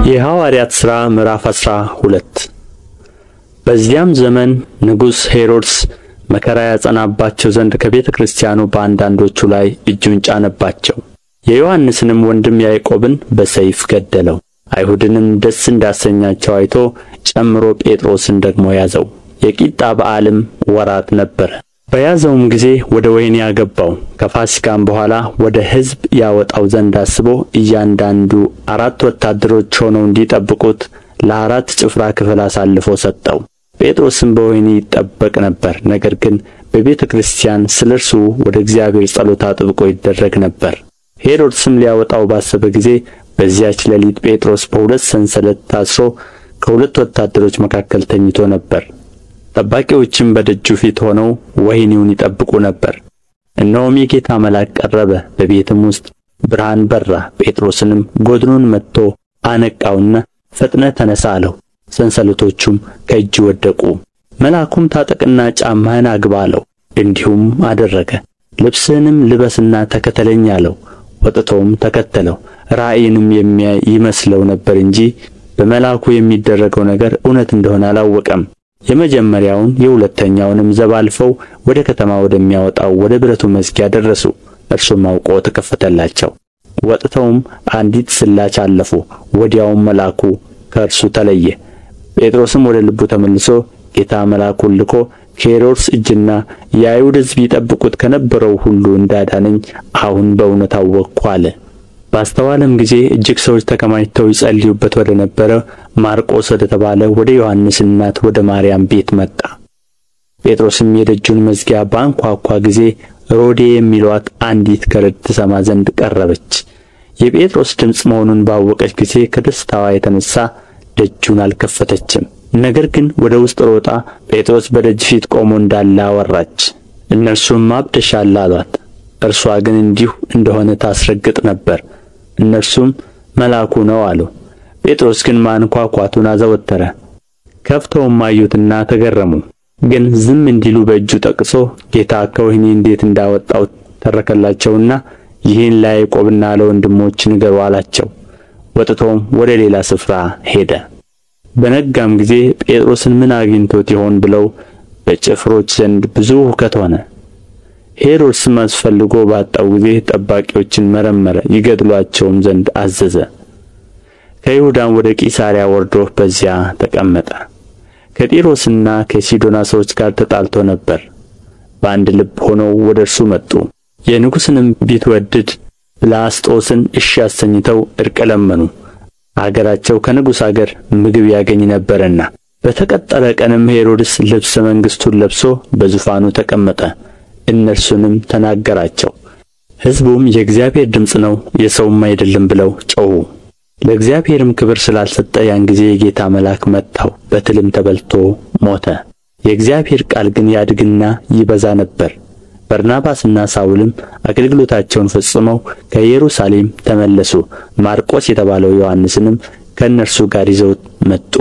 የሐዋርያት ሥራ ምዕራፍ 12። በዚያም ዘመን ንጉሥ ሄሮድስ መከራ ያጸናባቸው ዘንድ ከቤተ ክርስቲያኑ በአንዳንዶቹ ላይ እጁን ጫነባቸው። የዮሐንስንም ወንድም ያዕቆብን በሰይፍ ገደለው። አይሁድንም ደስ እንዳሰኛቸው አይቶ ጨምሮ ጴጥሮስን ደግሞ ያዘው። የቂጣ በዓልም ወራት ነበረ። በያዘውም ጊዜ ወደ ወህኒ አገባው። ከፋሲካም በኋላ ወደ ሕዝብ ያወጣው ዘንድ አስቦ እያንዳንዱ 4 ወታደሮች ሆነው እንዲጠብቁት ለ4 ጭፍራ ክፍል አሳልፎ ሰጠው። ጴጥሮስም በወህኒ ይጠበቅ ነበር። ነገር ግን በቤተ ክርስቲያን ስለ እርሱ ወደ እግዚአብሔር ጸሎት አጥብቆ ይደረግ ነበር። ሄሮድስም ሊያወጣው ባሰበ ጊዜ በዚያች ሌሊት ጴጥሮስ በ2 ሰንሰለት ታስሮ ከ2 ወታደሮች መካከል ተኝቶ ነበር። ጠባቂዎችም በደጁ ፊት ሆነው ወህኒውን ይጠብቁ ነበር። እነሆም የጌታ መልአክ ቀረበ፣ በቤትም ውስጥ ብርሃን በራ። ጴጥሮስንም ጎድኑን መትቶ አነቃውና ፈጥነህ ተነሣ አለው። ሰንሰለቶቹም ከእጁ ወደቁ። መልአኩም ታጠቅና ጫማህን አግባ አለው። እንዲሁም አደረገ። ልብስህንም ልበስና ተከተለኝ አለው። ወጥቶም ተከተለው። ራእይንም የሚያይ ይመስለው ነበር እንጂ በመልአኩ የሚደረገው ነገር እውነት እንደሆነ አላወቀም። የመጀመሪያውን የሁለተኛውንም ዘብ አልፈው ወደ ከተማ ወደሚያወጣው ወደ ብረቱ መዝጊያ ደረሱ። እርሱም አውቆ ተከፈተላቸው። ወጥተውም አንዲት ስላች አለፉ። ወዲያውም መልአኩ ከእርሱ ተለየ። ጴጥሮስም ወደ ልቡ ተመልሶ ጌታ መልአኩን ልኮ ከሄሮድስ እጅና የአይሁድ ሕዝብ ይጠብቁት ከነበረው ሁሉ እንዳዳነኝ አሁን በእውነት አወቅሁ አለ። ባስተዋለም ጊዜ እጅግ ሰዎች ተከማችተው ይጸልዩበት ወደ ነበረ ማርቆስ ወደ ተባለ ወደ ዮሐንስ እናት ወደ ማርያም ቤት መጣ። ጴጥሮስም የደጁን መዝጊያ ባንኳኳ ጊዜ ሮዴ የሚሉአት አንዲት ገረድ ትሰማ ዘንድ ቀረበች። የጴጥሮስ ድምፅ መሆኑን ባወቀች ጊዜ ከደስታዋ የተነሣ ደጁን አልከፈተችም። ነገር ግን ወደ ውስጥ ሮጣ ጴጥሮስ በደጅ ፊት ቆሞ እንዳለ አወራች። እነርሱም አብደሻል አሏት። እርሷ ግን እንዲሁ እንደሆነ ታስረግጥ ነበር። እነርሱም መልአኩ ነው አሉ። ጴጥሮስ ግን ማንኳኳቱን አዘወተረ። ከፍተውም አዩትና ተገረሙ። ግን ዝም እንዲሉ በእጁ ጠቅሶ ጌታ ከወህኒ እንዴት እንዳወጣው ተረከላቸውና ይህን ለያዕቆብና ለወንድሞች ንገሩ አላቸው። ወጥቶም ወደ ሌላ ስፍራ ሄደ። በነጋም ጊዜ ጴጥሮስን ምን አግኝቶት ይሆን ብለው በጭፍሮች ዘንድ ብዙ ሁከት ሆነ። ሄሮድስም አስፈልጎ ባጣው ጊዜ ጠባቂዎችን መረመረ፣ ይገድሉአቸውም ዘንድ አዘዘ። ከይሁዳም ወደ ቂሳርያ ወርዶ በዚያ ተቀመጠ። ከጢሮስና ከሲዶና ሰዎች ጋር ተጣልቶ ነበር። በአንድ ልብ ሆነው ወደ እርሱ መጡ። የንጉሥንም ቢትወደድ ብላስጦስን እሺ አሰኝተው ዕርቅ ለመኑ። አገራቸው ከንጉሥ አገር ምግብ ያገኝ ነበርና። በተቀጠረ ቀንም ሄሮድስ ልብሰ መንግሥቱን ለብሶ በዙፋኑ ተቀመጠ። እነርሱንም ተናገራቸው። ሕዝቡም የእግዚአብሔር ድምፅ ነው የሰውም አይደለም ብለው ጮኹ። ለእግዚአብሔርም ክብር ስላልሰጠ ያን ጊዜ የጌታ መልአክ መታው፣ በትልም ተበልቶ ሞተ። የእግዚአብሔር ቃል ግን ያድግና ይበዛ ነበር። በርናባስና ሳውልም አገልግሎታቸውን ፈጽመው ከኢየሩሳሌም ተመለሱ። ማርቆስ የተባለው ዮሐንስንም ከእነርሱ ጋር ይዘው መጡ።